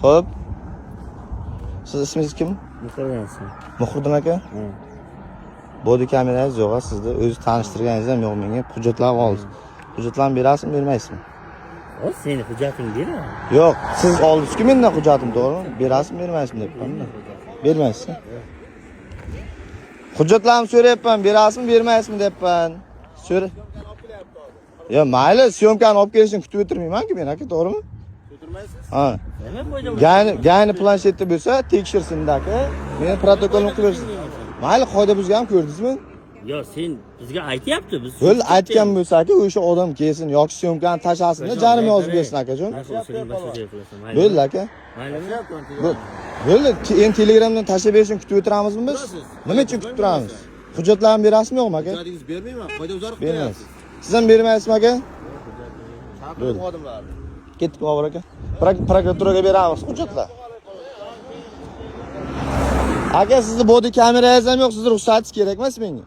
Xo'p. Siz ismingiz kim? Muhriddin. Muhriddin aka? Body kamerangiz yo'q a sizda. O'zi tanishtirganingiz ham yo'q menga. Hujjatlarni oldingiz. Hujjatlarni berasizmi, bermaysizmi? O, seni hujjating bera. Yo'q, siz oldingizku mendan hujjatimni, to'g'rimi? Berasizmi, bermaysizmi debman. Bermaysiz. Hujjatlarimni so'rayapman, berasizmi, bermaysizmi deyapman. So'ra. Yo, mayli, съёмка ni olib kelishini kutib o'tirmayman-ku men aka, to'g'rimi? O'tirmaysiz? Ha. Nima foyda? ГАИ ni, ГАИ ni planshetda bo'lsa, tekshirsin aka. Meni protokolimni qilib bersin. Mayli, qoida buzganmi ko'rdingizmi? Yo, sen bizga aytyapti, biz. Bo'ldi, aytgan bo'lsa aka, o'sha odam kelsin yoki съёмка ni tashlasin, jarima yozib bersin akajon. Bo'ldi. Bo'ldi aka. Maylimi? Bo'ldi, endi Telegramdan tashlab berishini kutib o'tiramizmi biz? Turasiz. Nima uchun kutib turamiz? Hujjatlarni berasizmi, yo'qmi aka? Hujjatingizni bermayman. Qoida buzar qilib Bermaysiz. Siz ham bermaysizmi aka? Chaqiring xodimlarni. Ketdik, Bobur aka. Prokuraturaga beramiz hujjatlar. Aka, sizni body kamerangiz ham yo'q, sizni ruxsatingiz kerak emas menga.